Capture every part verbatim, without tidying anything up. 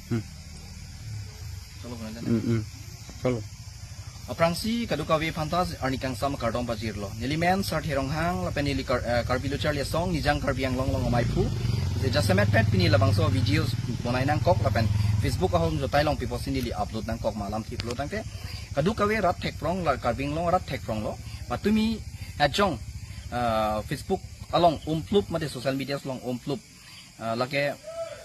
Hmm. Chalo, Brandon. Hmm, hmm. Chalo. Aphrangsi kadokave aphanta arni kangsam kardom pajirlo. Neli men Sarthe Ronghang lapen neli Kar-, eh, Karbi Lo Charli Asong, Nijang Karbi Anglong along amaiphu. Je jasemet pet pini labangso videos bonai nangkok lapen Facebook ahormu jotai longpi pusi neli upload nangkok ma alamthe pulo tangte, kadokave rat thekprong la Karbi Anglong rat thekpronglo. Patumi ajong, eh, Facebook along umplup mate social media along umplup. Ah, lake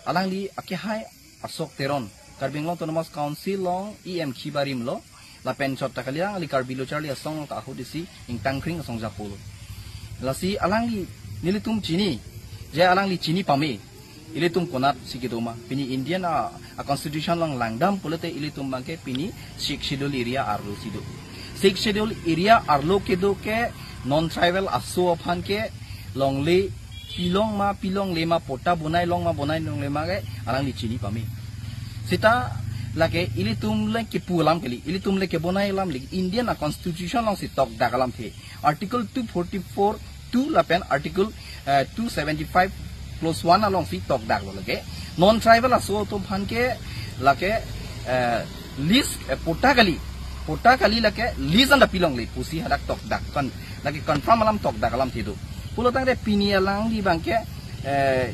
alangli akehai Ashok Teron, Karbi Anglong Autonomous Council along E M khibarimlo, lapen chot ta kali alangli Karbi Lo Charli Asong ta ahut isi ingtangkring asong japo lo. Lasi alangli nelitum chini, je alangli chini pame, ilitum konatsi kedo ma, pini Indian a, a constitution along langdam pulote ilitum abangke pini Sixth Schedule area arlo si do. Sixth Schedule area arlo kedo ke non-tribal aso aphan ke longle pilong ma pilongle ma, patta bonai long ma bonai longle ma ke alangli chini pame. Seta lake ilitum le kepu alam kali, ilitum le kebonai alam le Indian a constitution alongsi tokdak alamthe. Article two forty-four two lapen Article, eh, two seventy-five clause one alongsi tokdaklo lake. Non-tribal aso atum aphan ke lake, eh, lease, eh, patta kali. Patta kali lake lease anta pilongle pusi hadak tokdak. Kon, lake confirm alam tokdak alamthe do. Pulo tangte pini alangli abangke, eh,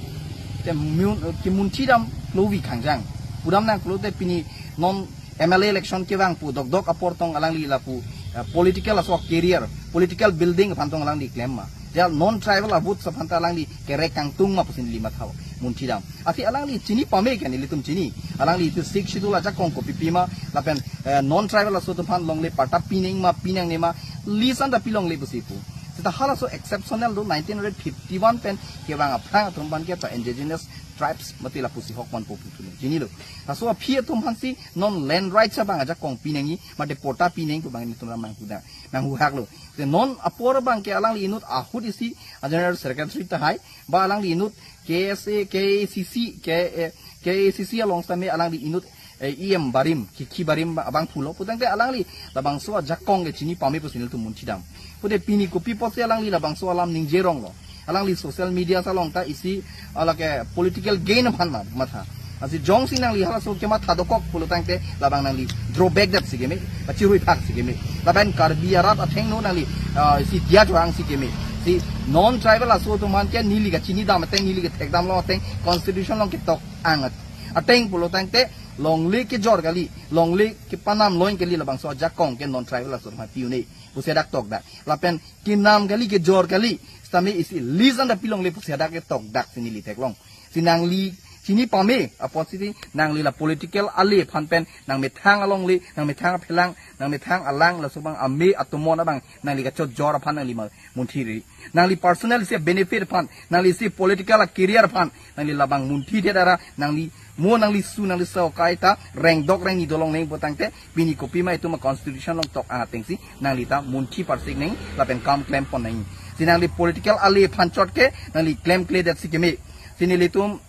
te mun, kemunthidam lovi khangjang. Pudam nangkoklo te pini non M L A election kevang pu dokdok apor tong alangli lapu, eh, political aso career, political building aphan tong alangli klem ma. Je non-tribal a-vote aphanta alangli kerek kangtung ma pusi neli matha munthidam. Athe alangli chini pame ke nelitum chini. Alangli itum Sixth Schedule ajakong kopi pima lapen, eh, non-tribal aso atum aphan longle patta pinang ma pinangne ma lease anta pilongle pusi pu. Seta halaso exceptional do nineteen fifty-one pen kevang aphrang atum aphan ke ta indigenous tribes mate lapusi hok manpo pu tu chinilo. Laso aphi atum aphansi non land rights abang ajakong pinangji mate patta pinang pu abang nelitum ram manghuda, manghuhaklo. Te non apor abangke alangli inut ahut isi a General Secretary tahai, ba alangli inut K S A, K A C C, K, eh, K A C C along sitame alangli inut, eh, E M barim, kikhi barim ba-, abangphulo. Putangte alangli labangso ajakong ke chini pame pusi nelitum munthidam. Pute pini kopi apotsi alangli labangso alam ningjeronglo. Alangli social media along ta isi alake political gain aphan ma matha. Lasi jongsi nangli halaso kematha dokok pulo tangte labang nangli drawback det si keme, pachirui phak si keme. Lapen Karbi arat athengno nangli, ah, isi diya chorang si keme. Si non-tribal aso atum aphan ke neli kachinidam ateng, neli kethekdamlo ateng, constitution along ketok ang at-, ateng pulo tangte longle kejor kali, longle kepanam loin kali labangso ajakong ke non-tribal aso atum aphan pi-un-e pusi hadak tokdak. Lapen kenam kali kejor kali sitame isi lease anta pilongle pusi hadak ke tokdak si neli theklong. Si nangli chini pame apotsi nangli la political ale aphan pen nangmethang alongle, nangmethang aphelang, nangmethang alang laso abang ame atomon abang nangli kachojor aphan nangli ma munthiri. Nangli personal si benefit aphan, nangli si political a career aphan nangli labang munthi det ra nangli mo nangli su nangli so kaita rengdok rengni dolongnang putangte pini kopima itum a constitution along tok ang atengsi nangli ta munthi parsiknang lapen kam klemponnang. Si nangli political ale aphan chot ke nangli klemkledet si keme. Si nelitum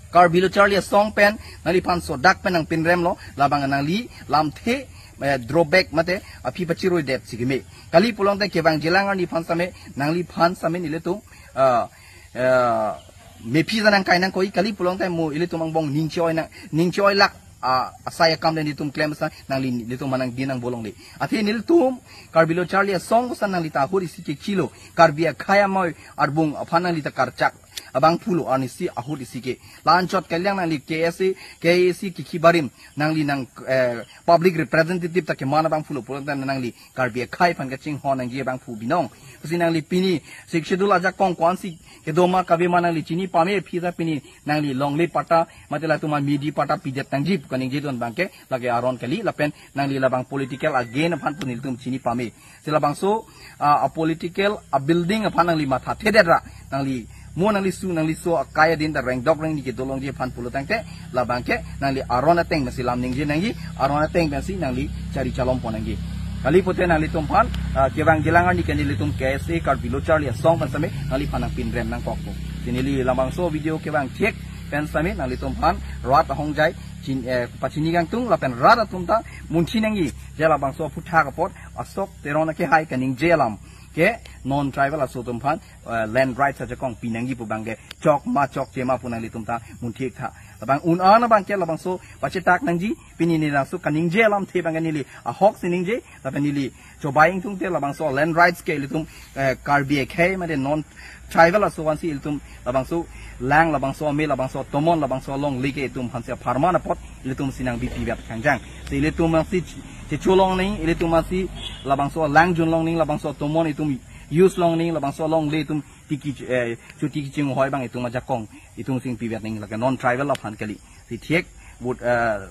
Karbi Lo Charli Asong pen nangliphan sodak pen nangpinremlo, labang nangli lamthe, eh, drawback mate aphi pachiruidet si keme. Kali pulo tangte kevangjilang arniphan sitame, nangliphan sitame nelitum, ah, ah, mephi ta nangkai nangkoi, kali pulo tangte mo ilitum angbong ning che-oi nang, ning che-oilak, ah, asai akam le nelitum klem sa, nangli nelitum manang din nangbolongle. Athe nelitum Karbi Lo Charli Asong kosa nangli ta ahut isi kekhilo, Karbi akhei amei arbung aphan nangli ta karchak abangphulo arnisi ahut isi ke. La-anchot kalilang nangli K S A, K A C kikhi barim, nangli nang, eh, public representative ta keman abangphulo pulo tangte nangli Karbi akhei aphan kachinghon nangji abangphu binong. Pusi nangli pini Sixth Schedule ajakong ko-ansi kedo ma kave ma nangli chini pame aphi ta pini nangli longle patta mate latum a midi patta pidet nangji pu kaningjedun abangke lake aron kali lapen nangli labang political again aphan pu nelitum chini pame. Si labangso, ah, a political a building aphan nangli mathathedet ra nangli mo nangli su nangli so akai adin ta rengdok rengni kedolongji aphan pulo tangte labangke nangli aron ateng pensi lam ningje nangji, aron ateng pensi nangli chari chalompo nangji. Kali pute nanglitum aphan, ah, kevangjilang arni ke nelitum K S A Karbi Lo Charli Asong pen sitame nangliphan nangpinrem nangkokpo. Si neli labangso video kevang thek pen sitame nanglitum aphan rat ahongjai chin, eh, pachini kangtung lapen rat atum ta munthi nangji. Je labangso aphuthak apot Ashok Teron akehai kaningje alam. ke non tribal aso atum aphan, eh, land rights ajakong pinangji pu abang ke chok ma chokche ma pu nanglitum ta munthek tha. Labang un-an abang ke labangso pachetak nangji, pini neli labangso kaningje alamthe abang ke neli ahok si ningje, lapen neli chobai ingtungte labangso land rights ke ilitum, eh, Karbi akhei mate non tribal aso aphansi ilitum labangso lang, labangso amei, labangso atomon, labangso alongle ke itum aphansi apharman apot ilitum si nangbipi vet kangjang. Si ilitum aphansi checho longning, ilitum aphansi labangso lang jun longning, labangso atomon itum use longning, labangso alongle itum tiki, eh, chotiki chinghoi abang itum ajakong itum si ingpi vet ning, lake non tribal aphan kali. Si thek but, eh,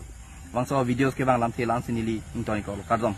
labangso videos ke abang lamthe la-an si neli ingtoi ko, kardom.